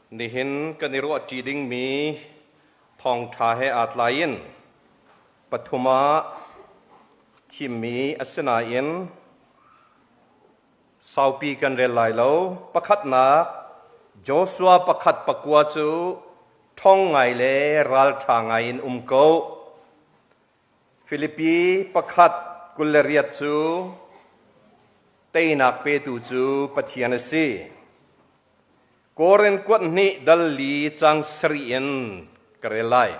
Nihin kan i ruahṭi dingmi thawngṭha he aa tlaiin pathum ah thimmi a si nain saupi kan rel lai lo. Pakhatnak, Joshua pakhat pakua cu ṭhawng ngai le ralṭha ngai in um ko. Filipi pakhat 28 cu teinak petu cu Pathian a si. Korin kuat hnih dal li cang sarih in ka rel lai.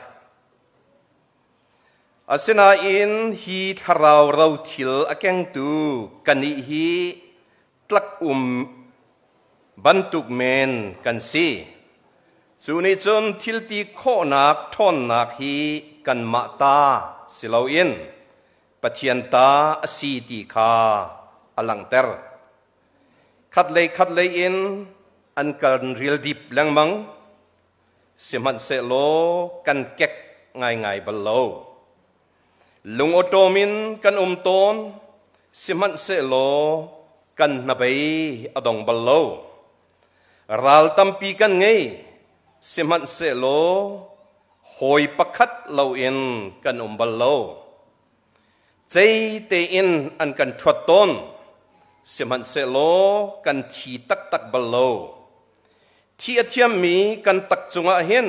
Asinain hi thlarau rothil a kengtu kannih hi tlak um bantuk men kan si. Cu nih cun thilti khawhnak ṭhawnnak hi kanmah ta si loin Pathian ta a si ti kha a langhter. Khatlei khatlei in an kan ril dip lengmang, sihmanhsehlaw kan kek ngaingai bal lo. Lungawṭawm in kan um tawn, sihmanhsehlaw kan hnabei a dong bal lo. Ral tampi kan ngei, sihmanhsehlaw hawi pakhat loin kan um bal lo. Cei tein an kan ṭhuat tawn, sihmanhsehlaw kan thi taktak bal lo. Thi a thiammi kan tak cungah hin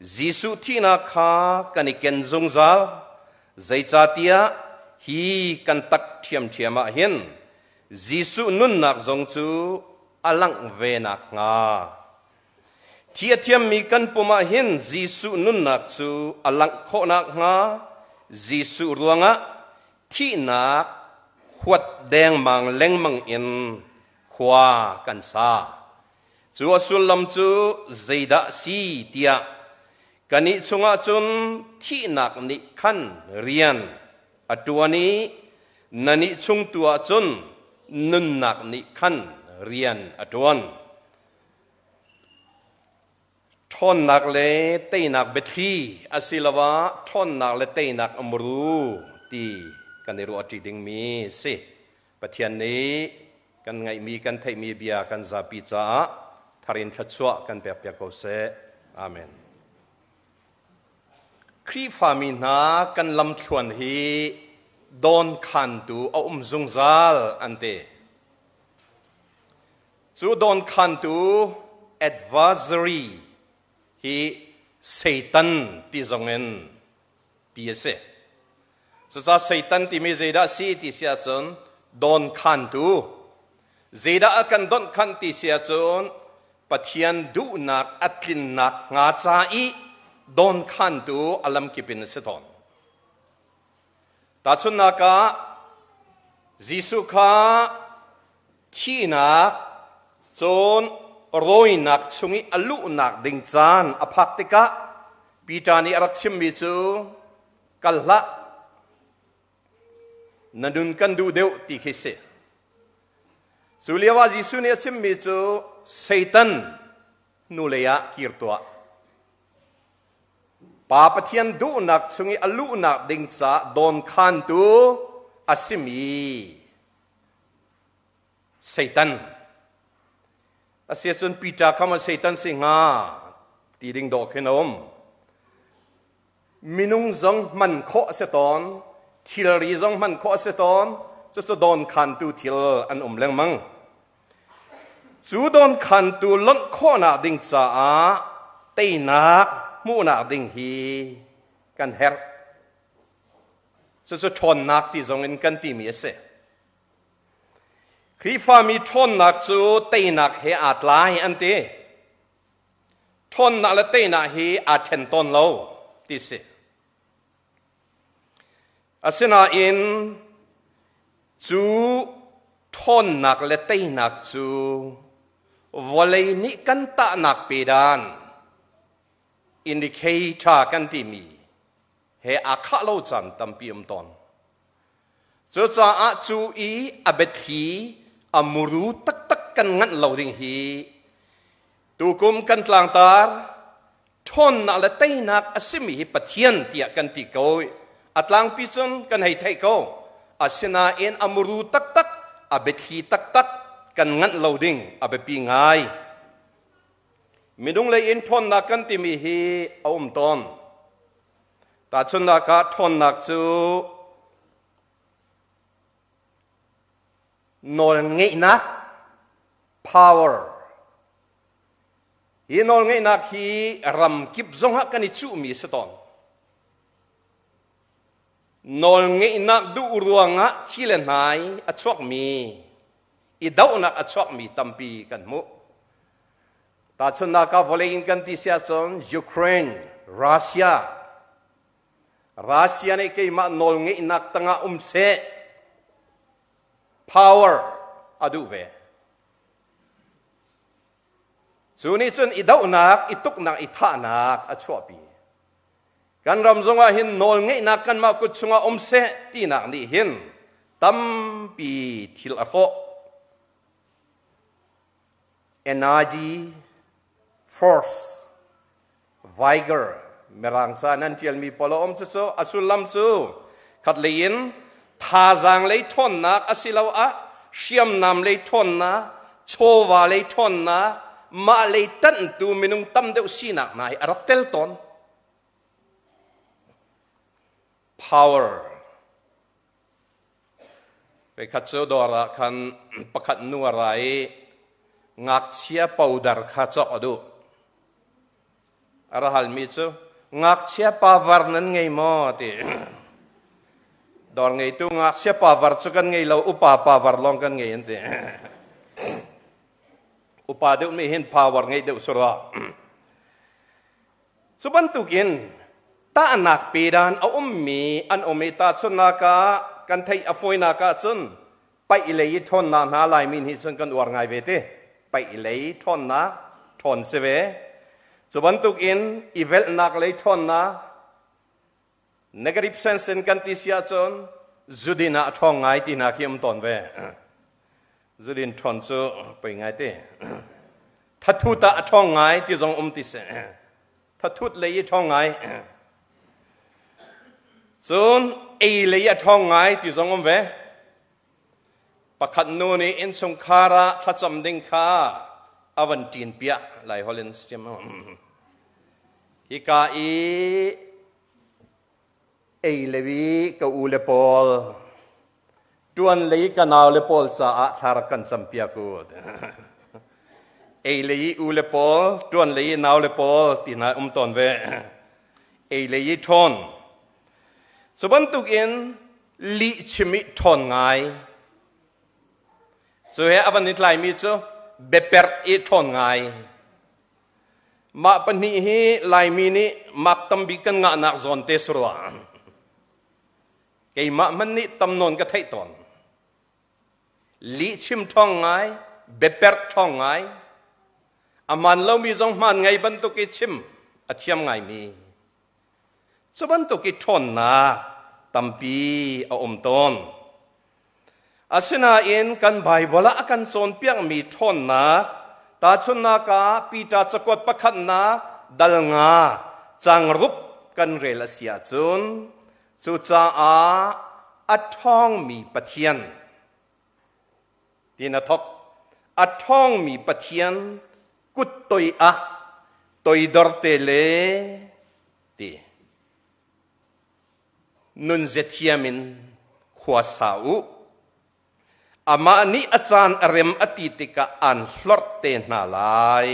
Jesuh thihnak kha kan i ken zungzal, zeicahtiah hi kan tak ṭhiamṭhiam ah hin Jesuh nunnak zong cu a langh ve nakhnga. Thi a thiammi kan pum ah hin Jesuh nunnak cu a langh khawh nakhnga Jesuh ruangah thihnak huat dengmang lengmang in khua kan sa. Cu a sullam cu zeidah si tiah kannih chungah cun thihnak nih khan rian a ṭuan i nannih chung tu ah cun nunnak nih khan rian a ṭuan. Ṭhawnnak le teinak biathli asiloah ṭhawnnak le teinak a muru ti kan i ruahṭi dingmi si. Pathian nih kan ngaihmi kan theihmi bia kan zapi caah thar in thluachuah kan pekpiak ko seh. Amen. Khrihfami hna kan lamthluan hi dawnkhantu a um zungzal an ti. Cu dawnkhantu advisory hi Satan ti zongin ti a si. Cucaah Satan timi zeidah a si ti si ahcun dawnkhantu. Zeidah a kan donhkhanh ti si ahcun Pathian duhnak a tlinnak hnga ca i dawnkhantu a lamkip in a si tawn. Tahchunhnak ah Jesuh kha thihnak cun rawinak chung i a luhnak ding caan a phak tikah Peter nih a rak chimmi cu kal hlah na nun kan duh deuh ti khi si. Cu lio ah Jesuh nih a chimmi cu Satan hnulei ah kir tuah. Pa Pathian duhnak chung i a luhnak ding caah dawnkhantu a simi Satan. A si ahcun Peter kha maw Satan si hnga ti ding dawh khin a um. Minung zong hman khawh a si tawn, thilri zong hman khawh a si tawn, cucu dawnkhantu thil an um lengmang. Cu dawnkhantu lonh khawhnak ding caah teinak hmuhnak ding hi kan herh. Cucu ṭhawnnak ti zong in kan timi a si. Khrihfami ṭhawnnak cu teinak he aa tlai an ti. Ṭhawnnak le teinak hi aa ṭhen tawn lo ti si. Asinain cu ṭhawnnak le teinak cu vawlei nih kan tahnak pedan indicator kan timi he aa khah lo caan tampi um tawn. Cucaah cu i a biathli a muru taktak kan nganh lo ding hi tukum kan tlangtar ṭhawnnak le teinak a simi hi Pathian tiah kan ti ko. A tlangpi cun kan hei theih ko. Asinain a muru taktak, a biathli taktak kan nganh lo ding a biapi ngai. Minung lei in ṭhawnnak kan timi hi a um tawn. Tahchunhnak ah ṭhawnnak cu nawlngeihnak, power. Hi nawlngeihnak hi ramkip zongah kan i cuhmi a si tawn. Nawlngeihnak duh ruangah thi le hnai a chuakmi, i dohnak a chuakmi tampi kan hmuh. Tahchunhnak ah vawlei in kan ti si ahcun Ukraine, Russia, Russia nih keimah nawlngeihnak tangah um seh, power a duh ve. Cu nih cun i dohnak, i tuknak, i thahnak a chuahpi. Kan ram zongah hin nawlngeihnak kanmah kut chungah um seh tinak nih hin tampi thil a hrawh. Energy, force, vigor Mirang ca nan ṭialmi pawl a um. Cucu a sullam cu khatlei in thazaang lei ṭhawnnak asiloah hriamnam lei ṭhawnnak, chawva lei ṭhawnnak, mah lei ṭanhtu minung tam deuh sinak hna hi a rak tel tawn. Power. Voikhat cu dawr ah khan pakhat nu a ra i ngakchia powder kha cawk a duh. A ra halmi cu, ngakchia pavar nan ngei maw? ti. Dawr ngeitu ngakchia pavar cu kan ngei lo, upa pavar lawng kan ngei an ti. Upa deuh nih hin power ngei deuh surah. Cu bantukin tahnak pedan a ummi an um i tahchunhnak ah kan theih a fawinak ahcun paih lei i ṭhawnnak hna Laimi nih cun kan uar ngai ve ti. Paih lei ṭhawnnak ṭhawn si ve. Cu bantukin i velhnak lei ṭhawnnak negative sense in kan ti si ahcun zudin ah a ṭhawng ngai ti hna khi um tawn ve. Zudin ṭhawn cu poi ngai ti. Thathut ah a ṭhawng ngai ti zong um ti si. Thathut lei i ṭhawng ngai. Cun ei lei a ṭhawng ngai ti zong um ve. Pakhat nu nih innchungkhar ah thlacam ding kha a van ṭin piah Lai holh in chim. Hika i ei le i ka u le pawl ṭuan lei ka nau le pawl caah thla rak kan campiak u. Ei lei i u le pawl, ṭuan lei i nau le pawl ti hna um tawn ve. Ei lei i ṭhawn. Cu bantukin lih chim i ṭhawn ngai. Cu he a van i tlaimi cu biaperh i ṭhawn ngai. Mah pahnih hi Laimi nih mak tambik kan ngahnak zawn te si rua. Keimah hmanh nih tam nawn ka theih tawn. Lihchim ṭhawng ngai, biaperh ṭhawng ngai, a hmaan lomi zong hmaan ngei bantuk i chim a thiam ngaimi. Cu bantuk i ṭhawnnak tampi a um tawn. Asinain kan Baibal ah a kan cawnpiakmi ṭhawnnak, tahchunhnak ah Peter cakuat pakhatnak dal nga cang ruk kan rel a si ahcun cucaah a ṭhawngmi Pathian tiin a thawk. A ṭhawngmi Pathian kut toi ah toidor te le ti. Nunzia thiam in khua sa u. Amah nih a caan a rem a ti tikah aan hlorh te hna lai.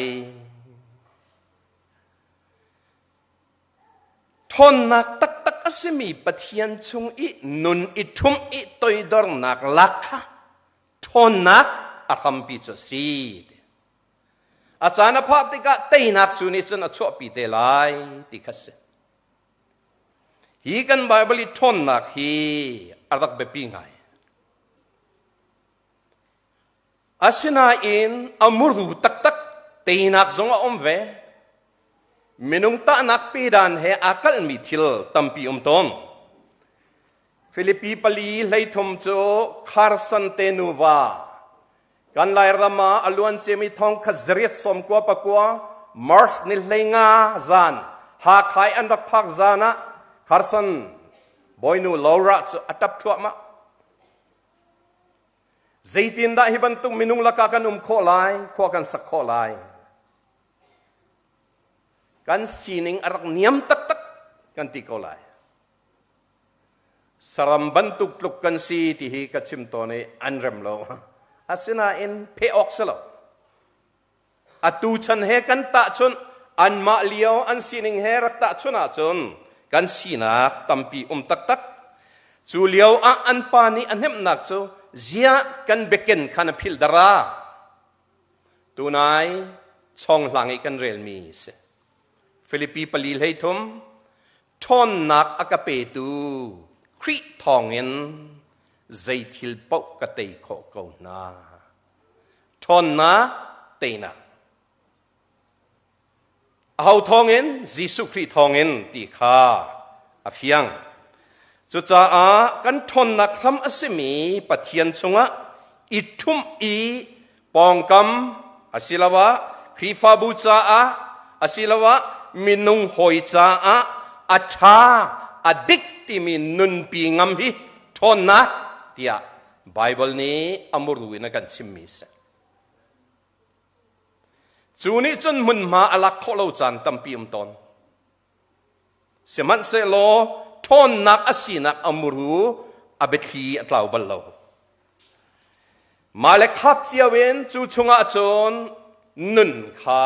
Ṭhawnnak taktak a simi Pathian chung i nun i ṭhumh i toidornak lak kha ṭhawnnak a hrampi cu a si. A caan a phah tikah teinak cu nih cun a chuahpi te lai ti kha si. Hi kan Baibal i ṭhawnnak hi a rak biapi ngai. Asinain a muru taktak teinak zong a um ve. Minung tahnak pedan he aa kalhmi thil tampi um tawn. Filipi 4:13 cu Carson te nuva kan Lairam ah a luan ciami 1999 March ni 15 zan Hakha i an rak phak zan ah Carson bawinu Laura cu a ṭap thluahmah. Zeitindah hi bantuk minung lakah kan um khawh lai, khua kan sak khawh lai? Kan sining a rak niam taktak kan ti ko lai. Saram bantuk tluk kan si ti hi ka chim tawn i an rem lo. Asinain pheh awk si lo. Atu chan he kan tahchunh, anmah lio an sining he rak tahchunh ahcun kan sinak tampi um taktak. Cu lio ah an pa nih a hnemhnak cu ziah kan biaken kha na philh dara. Tunai chonghlang i kan relmi si. Filipi 4:13 ṭhawnnak a ka petu Khrih thawngin zei thil paoh ka tei khawh ko hna. Ṭhawnnak teinak. Aho thawngin? Jesuh Khrih thawngin ti kha a fiang. Cucaah kan ṭhawnnak hram a simi Pathian chungah i ṭhumh i pawngkam asiloah Khrihfabu caah asiloah minung hawi caah a ṭha a dik timi nunpi ngam hi ṭhawnnak tiah Baibal nih a muru in a kan chimmi a si. Cu nih cun hmunhma a lak khawh lo caan tampi um tawn. Sihmanhsehlaw ṭhawnnak a sinak a muru a biathli a tlau bal lo. Mah le khap cio in cu chungah cun nun kha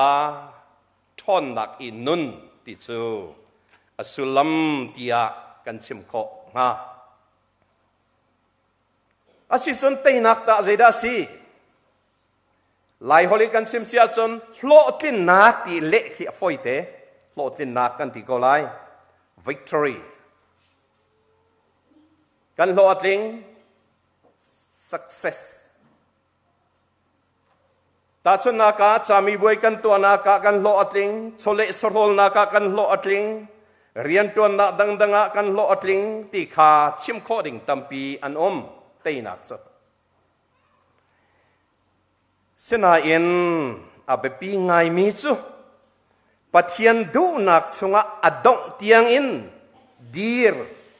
ṭhawnnak i nun ti cu a sullam tiah kan chim khawh hnga. Asicun teinak tah zeidah a si? Laiholh i kan chim si ahcun hlawhtlinnak ti leh khi a fawite. Hlawhtlinnak kan ti ko lai. Victory. Kan hlawh a tling. Success. Tahchunhnak ah camibuai kan tuahnak ah kan hlawh a tling, chawleh sawhrawlnak ah kan hlawh a tling, rianṭuannak dangdang ah kan hlawh a tling ti kha chim khawh ding tampi an um. Teinak cu. Sinain a biapi ngaimi cu Pathian duhnak chungah a dongh tiangin dir,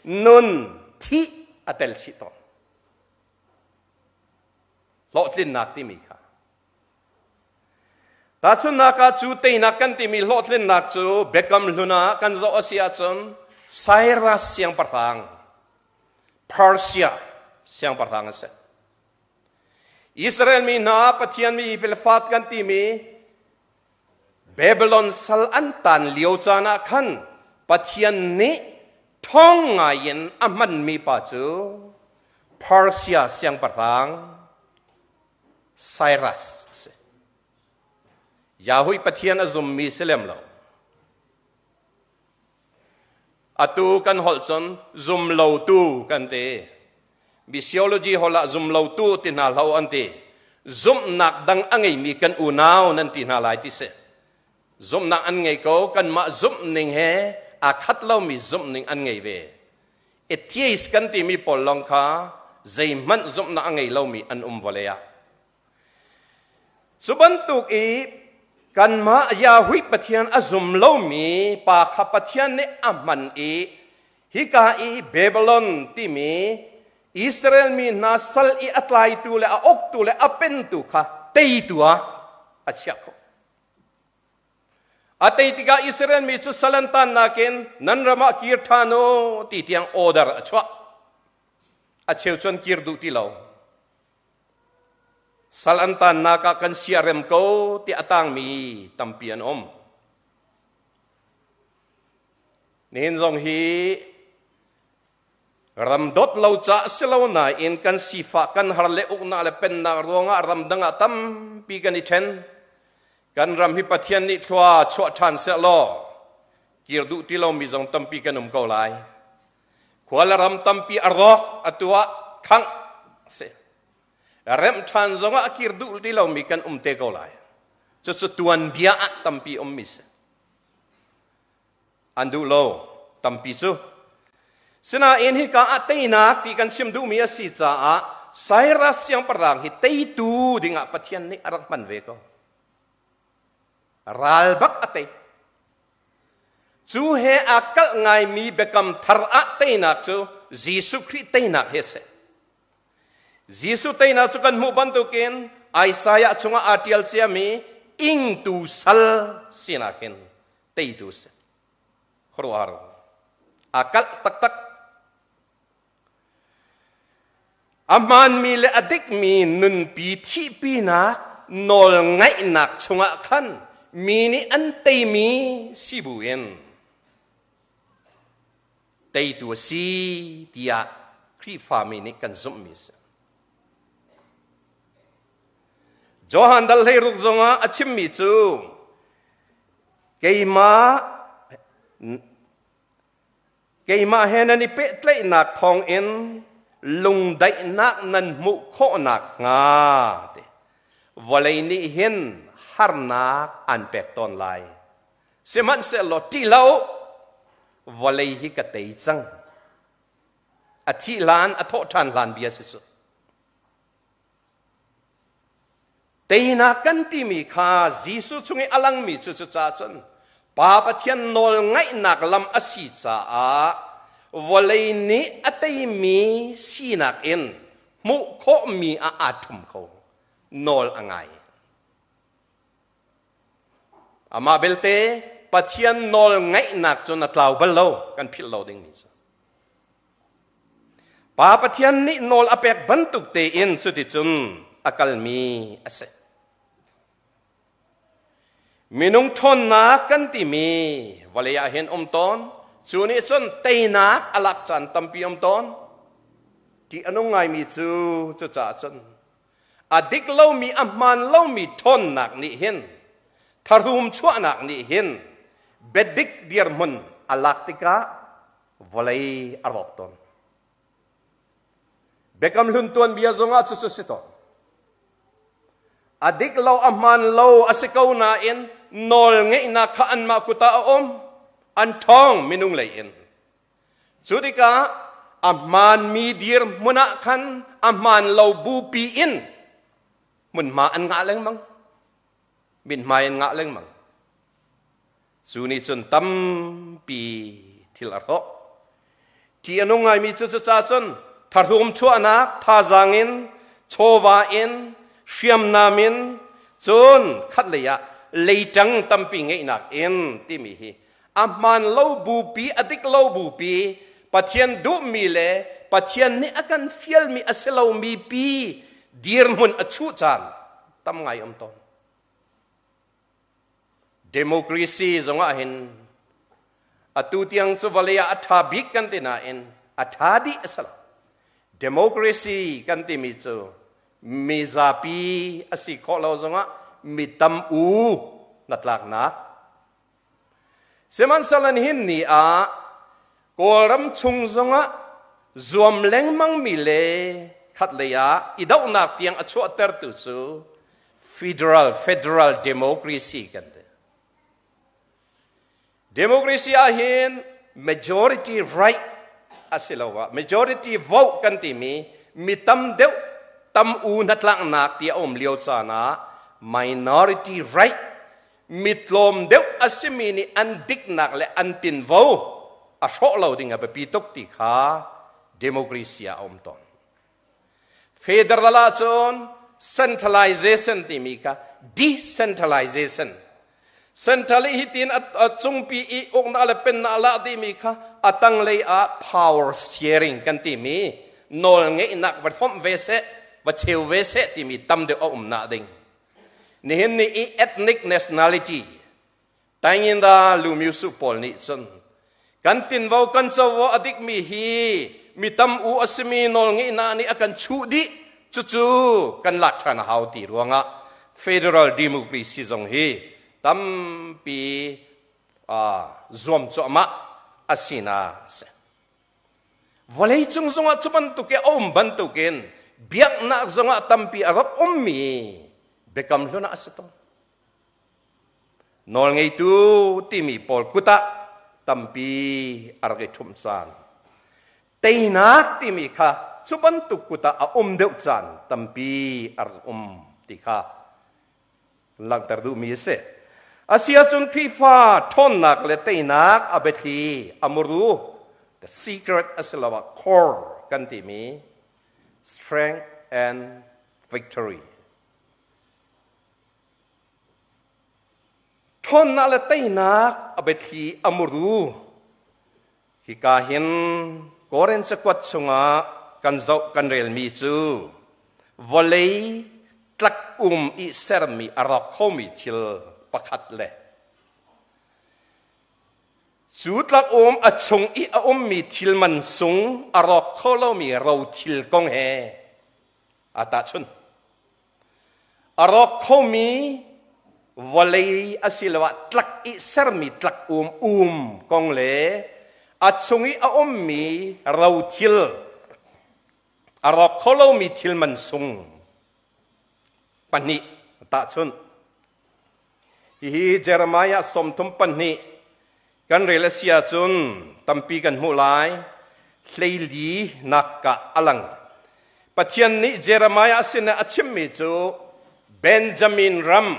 nun, thih a tel chih tawn. Hlawhtlinnak timi kha. Tahchunhnak ah cu teinak kan timi hlawhtlinnak cu Biakam Hlun ah kan zoh a si ahcun Cyrus siangpahrang Persia siangpahrang a si. Israel mi hna Pathian mi filfat kan timi Babylon sal an tan lio caan ah khan Pathian nih ṭhawng ngaiin a hmanmi pa cu Persia siangpahrang Cyrus a si. Yahweh Pathian a zummi si lem lo. Atu kan holh cun zumlotu kan ti. Missiology holh ah zumlotu ti hna hlo an ti. Zumhnak dang a ngeimi kan unau nan ti hna lai ti si. Zumhnak an ngei ko, kanmah zumhning he aa khat lomi zumhning an ngei ve. Atheist kan timi pawl lawng kha zeihmanh zumhnak a ngei lomi an um vawlei ah. Cu bantuk i kanmah Yahweh Pathian a zum lomi pa kha Pathian nih a hman i hika i Babylon timi Israel mi hna sal i a tlaitu le a uktu le a pentu kha teitu ah a chiah khawh. A tei tikah Israel mi cu sal an tan nakin nan ram ah kir ṭhan u ti tiang order a chuah. A cheu cun kir duh ti lo. Sal an tannak ah kan siarem ko ti a tangmi tampi an um. Nihin zong hi ram dawt lo ca si lo nain kan sifah kan har le uknak le pennak ruangah ramdang ah tampi kan i ṭhen. Kan ram hi Pathian nih thlua chuah ṭhan seh law kir duh ti lomi zong tampi kan um ko lai. Khua le ram tampi a rawk atu ah khangh a si. Remh ṭhan zongah a kir duh ti lomi kan um te ko lai. Cucu tuanbia ah tampi ummi si. An duh lo tampi cu. Sinain hika ah teinak ti kan chim duhmi a si caah Cyrus siangpahrang hi teitu dingah Pathian nih a rak hman ve ko. Ral bak a tei. Cu he aa kalh ngaimi biakam thar ah teinak cu Jesuh Khrih teinak hi a si. Jesuh teinak cu kan hmuh bantukin Isaiah chungah aa ṭial ciami ingtu sal sinak in Teitu si. Khuaruahhar. Aa kalh taktak. A hmaanmi le a dikmi nunpi thihpinak nawlngaihnak chungah khan mi nih an teimi si buin teitu a si tiah Khrihfami nih kan zumhmi a si. Johan dal 16 zongah a chimmi cu keimah Keimah he nan i pehtlaihnak thawngin lungdaihnak nan hmuh khawh nakhnga ti. Vawlei nih hin harnak an pek tawn lai. Sihmanhsehlaw ṭih hlah u, vawlei hi ka tei cang. A thih hlan, a thawh ṭhan hlan bia si cu. Teinak kan timi kha Jesuh chung i a langmi cu cucaah cun Pa Pathian nawl ngaihnak lam a si caah vawlei nih a teimi sinak in hmuh khawhmi ah aa ṭhum kho. Nawl a ngai. Amah belte Pathian nawl ngaihnak cu na tlau bal lo, kan philh lo dingmi cu. Pa Pathian nih nawl a pek bantuk tein cuticun a kalmi a si. Minung ṭhawnnak kan timi vawlei ah hin um tawn, cu nih cun teinak a lak caan tampi um tawn. Ṭih a nung ngaimi cu cucaah cun a dik lomi a hmaan lomi ṭhawnnak nih hin tharum chuahnak nih hin biadik dirhmun a lak tikah vawlei a rawk tawn. Biakam hlun tuanbia zongah cucu si tawn. A dik lo, a hmaan lo a si ko nain nawl ngeihnak kha anmah kut ah a um. An ṭhawng minung lei in. Cu tikah a hmaanmi dirhmun ah khan a hmaan lo bupi in hmunhma an ngah lengmang. Mithmai an ngah lengmang. Cu nih cun tampi thil a hrawh. Ṭih a nung ngaimi cu cucaah cun thahlum chuahnak thazaang in, chawva in, hriamnam in, cun khatlei ah leiṭang tampi ngeihnak in timi hi a hmaan lo bupi, a dik lo bupi, Pathian duhmi le Pathian nih a kan fialmi a si lomi pi dirhmun a chuh caan tam ngai um tawn. Democracy zongah hin atu tiang cu vawlei ah a ṭha bik kan ti nain a ṭha dih a si lo. Democracy kan timi cu mizapi a si khawh lo zongah mi tam u hnatlaknak. Sihmanhsehlaw nihin ni ah Kawlram chung zongah zuam lengmangmi le khatlei ah i dohnak tiang a chuahtertu cu federal federal democracy kan ti. Democracy ah hin majority right asiloah majority vote kan timi mi tam deuh tam u hnatlaknak ti a um lio caan ah minority right mi tlawm deuh a simi nih an diknak le an tinvo a hrawh lo ding a biapi tuk ti kha democracy ah a um tawn. Federal ahcun centralization timi kha decentralization central i hitin a cungpi i uknak le pennak lah timi kha a tanglei ah power sharing kan timi nawl ngeihnak va thomh ve seh va cheu ve seh timi tam deuh a um nak ding nihin ni i ethnic nationality Tainginda Lumyusu pawl nih cun kan tinvo kan covo a dikmi hi mi tam u a simi nawlngeihnak nih a kan chuh dih cucu kan lak ṭhan a hau ti ruangah federal democracy zong hi tampi zuam cuahmah a sina a si. Vawleicung zongah cu bantuk i a um bantukin biaknak zongah tampi a rak ummi biakam hlun ah a si tawn. Nawlngeitu timi pawl kut ah tampi a rak i ṭhumh caan. Teinak timi kha cu bantuk kut ah a um deuh caan tampi a rak um ti kha langhter duhmi a si. A si ahcun Khrihfa ṭhawnnak le teinak a biathli a muru the secret asiloah core kan timi strength and victory. Ṭhawnnak le teinak a biathli a muru. Hika hin Korin cakuat chungah kan zoh kan relmi cu vawlei tlak um i sermi a rawk khomi thil pakhat le cu tlak um a chung i a ummi thil man sung a rawk kho lomi rothil kong he aa tahchun. A rawk khomi vawlei asiloah tlak i sermi tlak um um kong le a chung i a ummi rothil a rawk kho lomi thil man sung pahnih tahchunh. Hihi Jeremiah 32 kan rel a si ahcun tampi kan hmuh lai. 14 nak ah a lang. Pathian nih Jeremiah sinah a chimmi cu Benjamin ram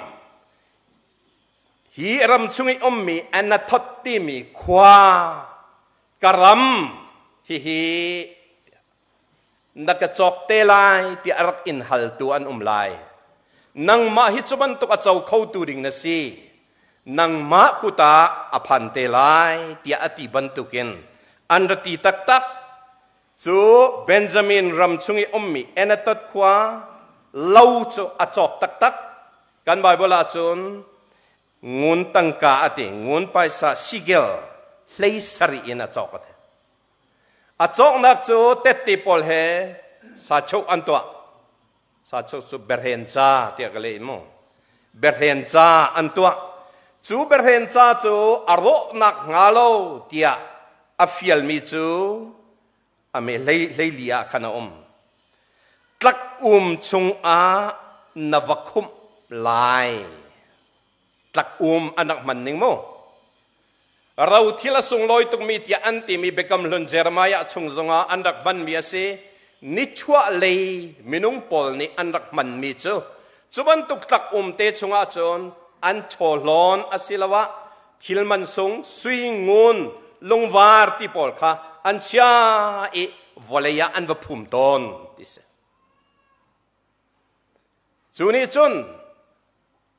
hi ram chung i ummi Anathoth timi khua ka ram hihi na ka cawk te lai tiah a rak in haltu an um lai. Nangmah hi cu bantuk a co khotu ding na si. Nangmah kut ah a phan te lai tiah a ti bantukin an ra ti taktak. Cu Benjamin ram chung i ummi Anathoth khua lo cu a cawk taktak. Kan Baibal ahcun ngun tangka a ti, ngun paisa sigel 17 in a cawk a ti. A cawknak cu tette pawl he sachoh an tuah. Sachoh cu berhen ca tiah ka leh mu. Berhen ca an tuah. Cu berhen ca cu a rawhnak hnga lo tiah a fialmi cu a me hlei 14 ah khan a um. Tlak um chungah na va khumh lai. Tlak um an rak hman ning mu. Ro thil a sunglawi tukmi tiah an timi Biakam Hlun Jeremiah chung zongah an rak hmanmi a si. Nichuah lei minung pawl nih an rak hmanmi cu cu bantuk tlak um te chungah cun an chawhlawn asiloah thil mansung sui ngun lungvar ti pawl kha an chia i vawlei ah an va phum tawn ti si. Cu nih cun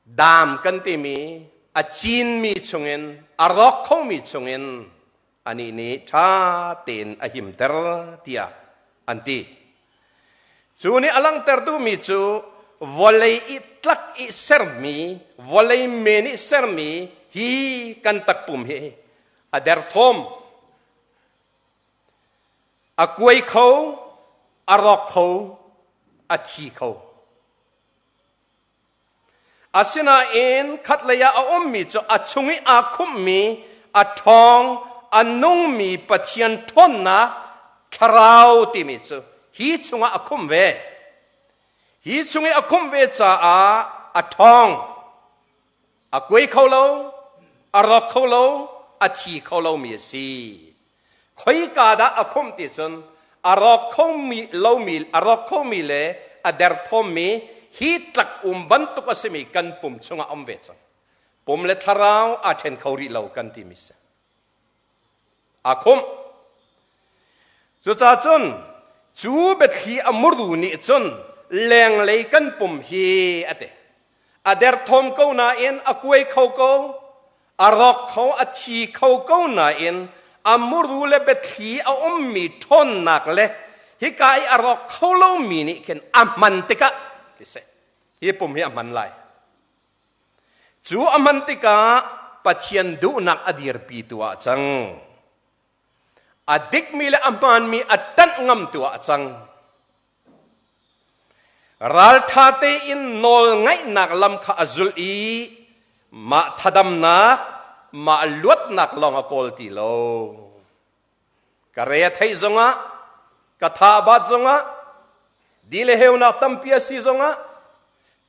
Dam kan timi a cinmi chungin a rawk khomi chungin anih nih ṭha tein a himter tiah an ti. Cu nih a langhter duhmi cu vawlei i tlak i sermi, vawlei men i sermi hi kan takpum hi a derthawm, a kuai kho, a rawk kho, a thi kho. Asinain khatlei ah a ummi cu a chung i aa khumhmi, a ṭhawng, a nungmi Pathian ṭhawnnak thlarau timi cu hi chungah a khumh ve. Hi chung i a khumh ve caah a ṭhawng, a kuai kho lo, a rawk kho lo, a thi kho lomi a si. Khoika dah a khumh ti cun a rawk khomi lomi a rawk khomi le a derthawmmi hi tlak um bantuk a simi kan pum chungah um ve cang. Pum le thlarau aa ṭhen kho rih lo kan timi si. Aa khumh. Cucaah cun cu biathli a muru nih cun lenglei kan pum hi a ti. A derthawm ko nain a kuai kho ko, a rawk kho, a thi kho ko nain a muru le biathli a ummi ṭhawnnak le hika i a rawk kho lomi nih khin a hman tikah ti seh hi pum hi a hman lai. Cu a hman tikah Pathian duhnak a dirpitu ah a cang. A dikmi le a hmaanmi a ṭanh ngamtu ah a cang. Ralṭha tein nawlngaihnak lam kha a zulh i mah thadamnak, mah luatnak lawng a kawl ti lo. Ka re a theih zongah, ka tha a bat zongah, di le heunak tampi a si zongah,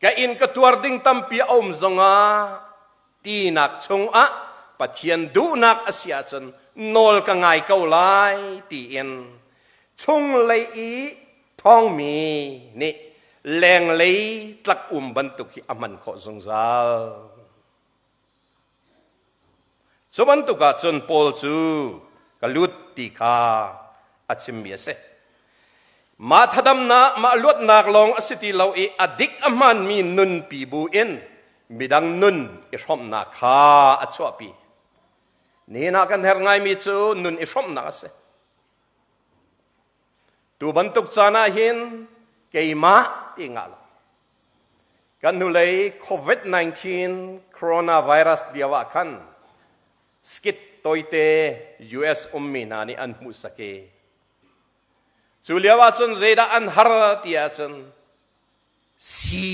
ka inn ka tuar ding tampi a um zongah, tinak chungah Pathian duhnak a si ahcun nawl ka ngai ko lai tiin chunglei i ṭhawngmi nih lenglei tlak um bantuk hi a hman khawh zungzal. Cu bantuk ah cun Paul cu ka lut ti kha a chimmi a si. Mah thadamnak, mah luatnak lawng a si ti lo i a dik a hmaanmi nunpi bu in Midang nun i hrawmhnak kha a chuahpi. Nihin ah kan herh ngaimi cu nun i hrawmhnak a si. Tu bantuk caan ah hin keimah ti ngah lo. Kan hnulei COVID-19 coronavirus lio ah khan skit toite US ummi hna nih an hmuhsak i cu lio ah cun zeidah an har ti ahcun si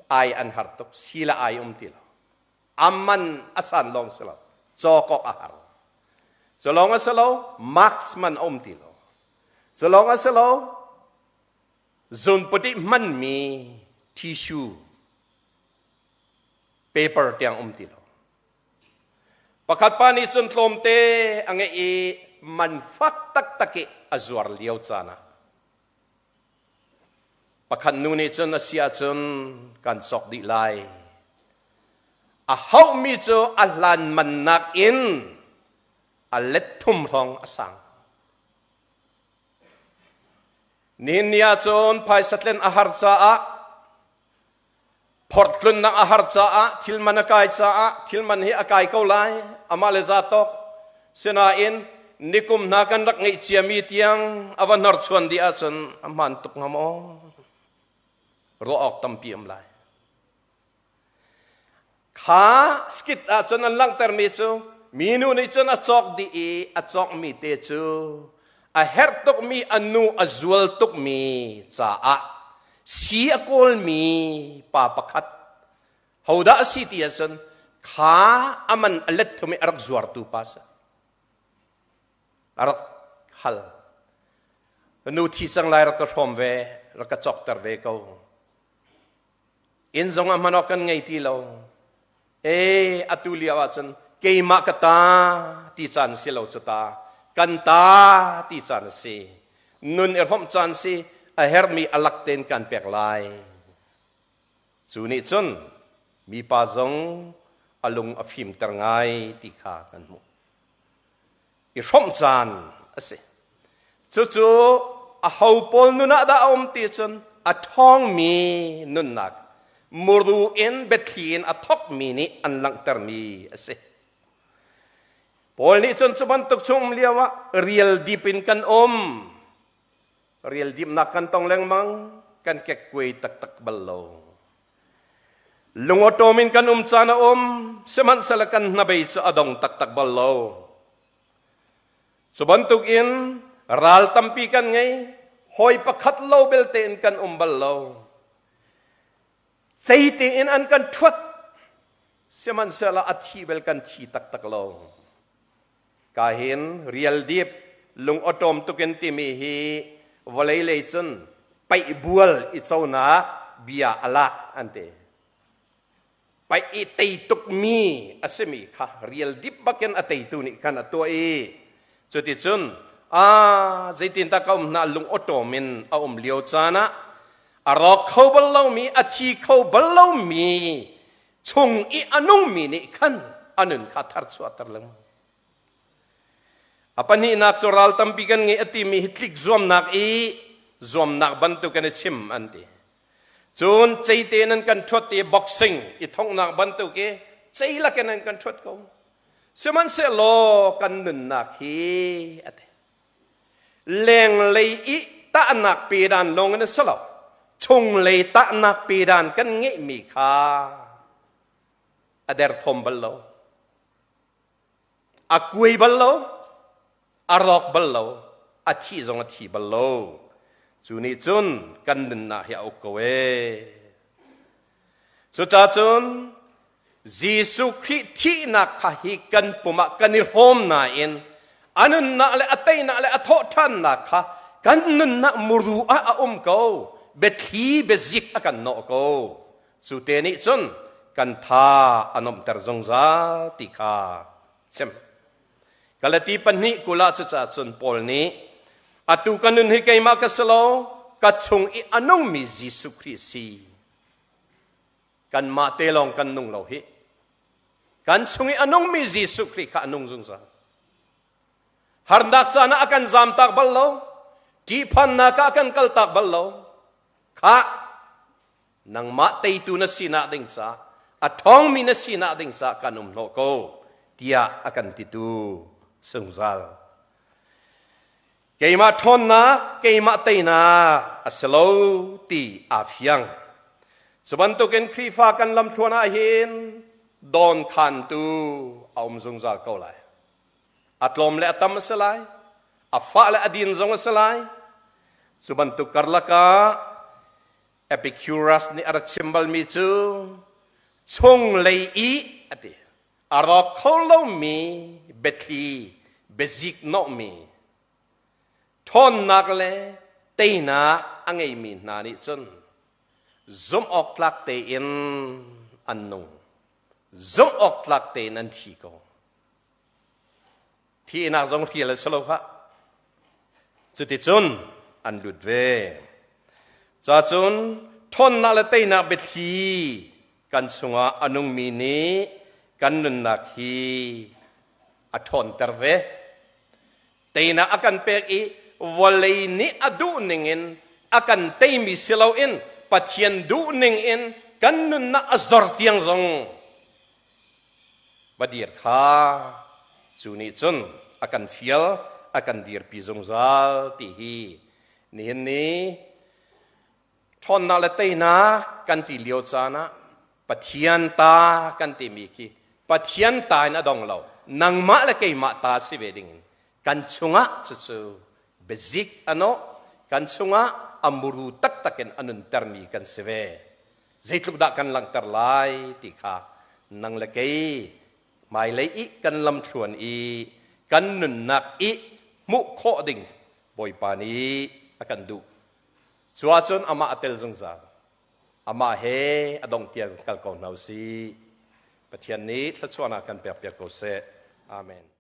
ai an har tuk, si le ai um ti lo. Aman a san lawng si lo, cawk awk a har. Cu lawng a si lo, mask man a um ti lo. Cu lawng a si lo, zunput i hmanmi tissue paper tiang um ti lo. Pakhat pa nih cun tlawmte a ngeih i man fak taktak i a zuar lio caan ah pakhat nu nih cun a si ahcun kan cawk dih lai. A hauhmi cu a hlan man nakin a let thum hrawng a sang. Nihin ni ahcun phaisa tlen a har caah phortlunnak a har caah thil man a kai caah thil man hi a kai ko lai amah le za tawk. Sinain nikum hna kan rak ngeih ciami tiang a va hnorchuan dih ahcun a hmaan tuk hnga maw? Ruah awk tampi um lai. Kha skit ahcun an langhtermi cu minu nih cun a cawk dih i a cawkmi te cu a herh tukmi a nu a zual tukmi caah si a kawlmi pa pakhat hodah a si ti ahcun kha a man a let thum i a rak zuartu pa si a rak hal. Nu thi cang lai, rak ka hrawm ve, rak ka cawkter ve ko. Inn zong ah hman awk kan ngei ti lo. E atu lio ahcun keimah ka ta ti caan si lo cu ta, kan ta ti caan a si. Nun i hrawmh caan si, a herhmi a lak tein kan pek lai. Cu nih cun mipa zong a lung a fimter ngai ti kha kan hmuh. I hrawmh caan a si. Cucu a ho pawl nun ah dah a um ti cun a ṭhawngmi nunnak muru in biathli in a thawkmi nih an langhtermi a si. Paul nih cun cu bantuk chung um lio ah rial dip in kan um. Rial dipnak kan tong lengmang, kan kekkuai taktak bal lo. Lungawṭawm in kan um caan a um, sihmanhsehlaw kan hnabei cu a dong taktak bal lo. Cu bantukin ral tampi kan ngei, hawi pakhat lo belte in kan um bal lo. Cei tein an kan ṭhuat, sihmanhsehlaw a thi bel kan thi taktak lo. Ka hin rialdip lungawṭawm tukin timi hi vawlei lei cun paih bual i conak bia a lak an ti. Paih i tei tukmi a simi kha rialdip bakin a teitu nih khan a tuah i cuticun a zeitindah ka um hna lungawṭawm in a um lio caan ah a rawk kho bal lomi, a thi kho bal lomi chung i a nungmi nih khan a nun kha tharchuahter lengmang. A pahnihnak cu ral tampi kan ngei a timi hi tlik zuamnak i zuamnak bantuk kan i chim an ti. Cun ceite in an kan ṭhuat i boxing i thonghnak bantuk i cei lakin an kan ṭhuat ko. Sihmanhsehlaw kan nunnak hi a ti. Lenglei i tahnak pedan lawng in a si lo. Chunglei tahnak pedan kan ngeihmi kha a derthawm bal lo. A kuai bal lo, a rawk bal lo, a thih zong a thi bal lo. Cu nih cun kan nunnak hi a uk ko ee. Cucacun Jesuh Khrih thihnak kha hi kan pum ah kan i hrawm nain a nunnak le a teinak le a thawhṭhannak kha kan nunnak muru ah a um ko. Biathli biazik a kan nawh ko. Cu te nih cun kan tha a nuamhter zungzal ti kha chim. Galati 2:20 ah cucaah cun Paul nih atu ka nun hi keimah ka si lo, ka chung i a nungmi Jesuh Khrih si. Kanmah te lawng kan nung lo hi. Kan chung i a nungmi Jesuh Khrih kha a nung zungzal. Harnak caan ah a kan zamtak bal lo, ṭihphannak ah a kan kaltak bal lo. Khah, nangmah teitu na sinak ding ca A ṭhawngmi na sinak ding caah kan um hnawh ko tiah a kan titu zungzal. Keimah ṭhawnnak, keimah teinak a si lo ti aa fiang. Cu bantukin Khrihfa kan lamthluan ah hin dawnkhantu a um zungzal ko lai. A tlawm le a tam a si lai, a fah le a din zong a si lai. Cu bantuk karlak ah Epicurus nih a rak chim balmi cu chunglei i a ti. A rawk kho lomi biathli, biazik nawhmi, ṭhawnnak le teinak a ngeimi hna nih cun zumh awk tlak tein an nung. Zumh awk tlak tein an thi ko. Thihnak zong hrial a si lo khah. Cuticun an lut ve. Cacun ṭhawnnak le teinak biathli kan chungah a nungmi nih kan nunnak hi a ṭhawnter ve. Teinak a kan pek i vawlei nih a duh ningin a kan teimi si loin Pathian duh ningin kan nunnak a zor tiang zong va dir kha cu nih cun a kan fial a kan dirpi zungzal ti hi nihin ni ṭhawnnak le teinak kan ti lio caan ah Pathian ta kan timi khi Pathian ta in a dong lo, nangmah le keimah ta si ve ding in kan chungah cucu biazik ano kan chungah a muru taktak in a nuntermi kan si ve. Zeitluk dah kan langhter lai ti kha nang le kei hmailei i kan lamthluan i kan nunnak i hmuh khawh ding Bawipa nih a kan duh. Cu ahcun amah a tel zungzal. Amah he a dong tiang kal ko hna usih. Pathian nih thluachuahnak kan pekpiak ko seh. Amen.